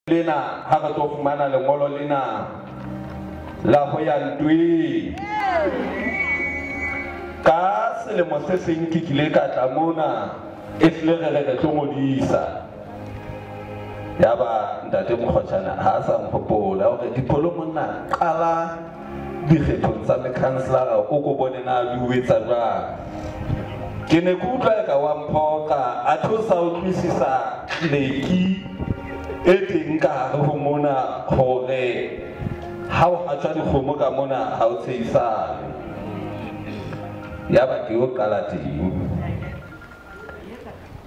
Lena ha re tlo fumana lengolo lena la ho ya ntweng. Ka selemo se seng ke kile ka tla mona e hlile re re re tlo ngodisa. Yaba ntate Mokgotjana ha a sa nkgopola hore Dipholo monna qala dikgethong tsa mekhanselara o ko bone na di o etsa jwang. Ke ne ke utlwa eka wa mphoqa, athe o sa utlwisisa tleki e teng ka hare ho mona hore ha o hatjwa dikgomo ka mona ha o tshehisane. Yaba ke yo qala teng.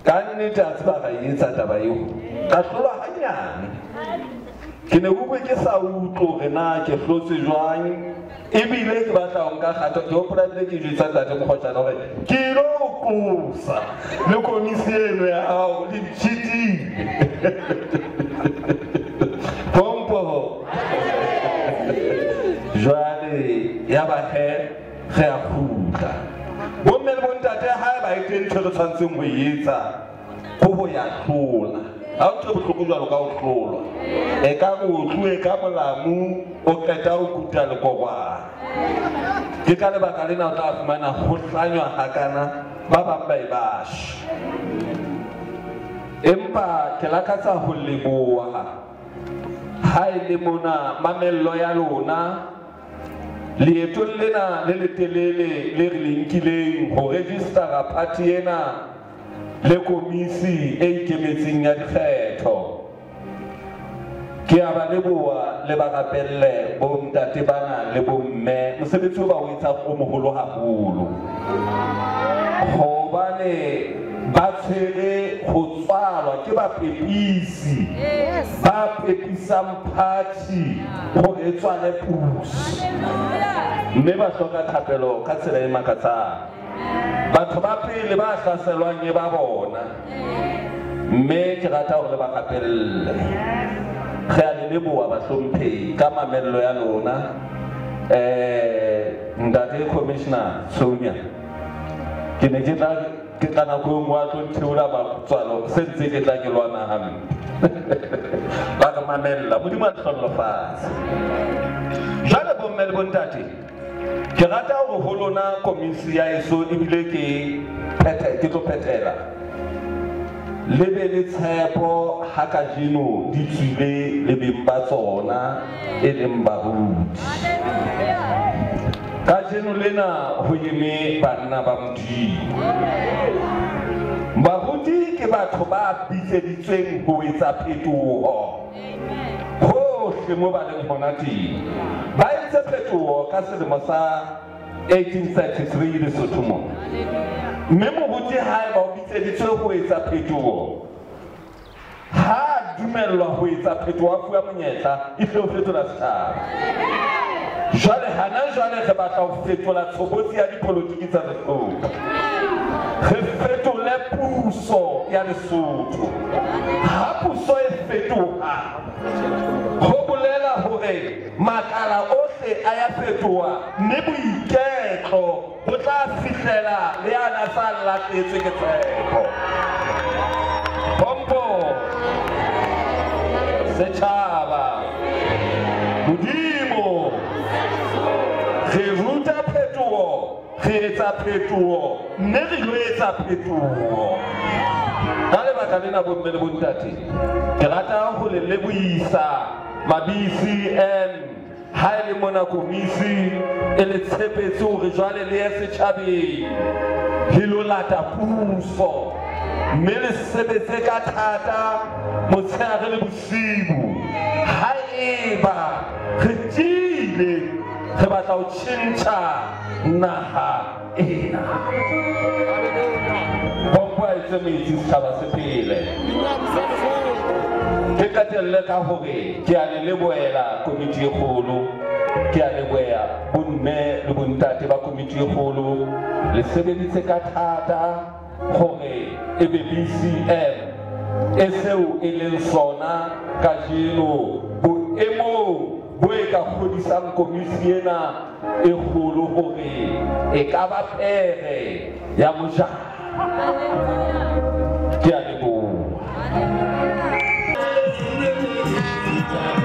Ka nnete a tseba ra e etsa taba eo. Ka hlolwa hanyane. Ke ne ke ke sa utlwe hore na ke hlotse jwang, ebile ke batla ho nka kgato. Ke hopola ebile ke jwetsa ntate Mokgotjana hore ke ilo qosa le komisi eno ya hao le ntjhitile. Pompo. Jwale yaba he re a kgutla. Bomme le bontate haeba e teng ntho e re tshwanetseng ho e etsa ke ho ya hlola. Ha o ntho e bohloko jwalo ka ho hlolwa. E ka re o tluwe ka molamu, o qeta ho kuta lekorwana. Ke ka lebaka lena o tla fumana ho hlanywa hakana, ba bang ba e bashe. Empa ke lakatsa ho leboha ha e le mona mamello ya lona leetong lena le letelele le re le nkileng ho registera party ena le komisi e ikemetseng ya dikgetho. Ke a ba leboha le ba rapelle bontate bana le bomme, mosebetsi o ba o etsang o moholo haholo, hobane ba tshwere ho tswalwa ke bapepisi ba pepisang party hore e tswale puso, mme ba hloka thapelo ka tsela e makatsang. Batho ba pele ba hlaselwang e ba bona, mme ke rata hore le ba rapelle. Re a le leboha bahlomphehi ka mamello ya lona. Ntate Commissioner Sonia, ke ne ke tla ke tla nako e nngwe a tlo ntheola matswalo, se ntse ke tla ke lwana hampe. Ba re mamella, Modimo a le hlohonolofatse. Jwale bomme le bontate, ke rata hore ho lona komisi ya heso ebile ke tlo phethela. Le be le tshepo ha kajeno di tswile le beng ba tsona e leng baruti. Kajeno lena ho eme banna ba Modimo. Baruti ke batho ba bitseditsweng ho etsa phetoho hohle mo ba leng hona teng. Ba entse phetoho ka selemo sa 1833 Lesotho mona. Mme moruti haeba o bitseditswe ho etsa phetoho, ha dumellwa ho etsa phetoho, a fuwa monyetla, e tle ho fetola setjhaba. Jwale hana jwale re batla ho fetola tshobotsi ya dipolotiki tsa Lesotho. Re fetole puso ya Lesotho. Ha puso e fetoha, ho bolela hore makala ohle a ya fetoha, mme boiketlo bo tla fihlela le a na sa lahletswe ke tshepo. Pompo setjhaba, Modimo, re ruta phetoho, re etsa phetoho, mme re lo etsa phetoho. Ka lebaka lena bomme le bontate, ke rata ho le lebohisa ma-BCM ha e le mona komisi e le tshepetse hore jwale le ye setjhabeng le lo lata puso, mme le sebetse ka thata motshehare le bosiu. Haeba re tiile re batla ho tjhentjha naha ena. Pompo a etse metsi setjhaba se phele. Ke qetelle ka hore ke a le lebohela komiti e kgolo, ke a leboha bomme le bontate ba komiti e kgolo. Le sebeditse ka thata hore e be BCM e seo e leng sona kajeno, boemong bo e ka kgodisang komisi ena e kgolo hore e ka ba pere ya mojaro. Ke a leboha. Thank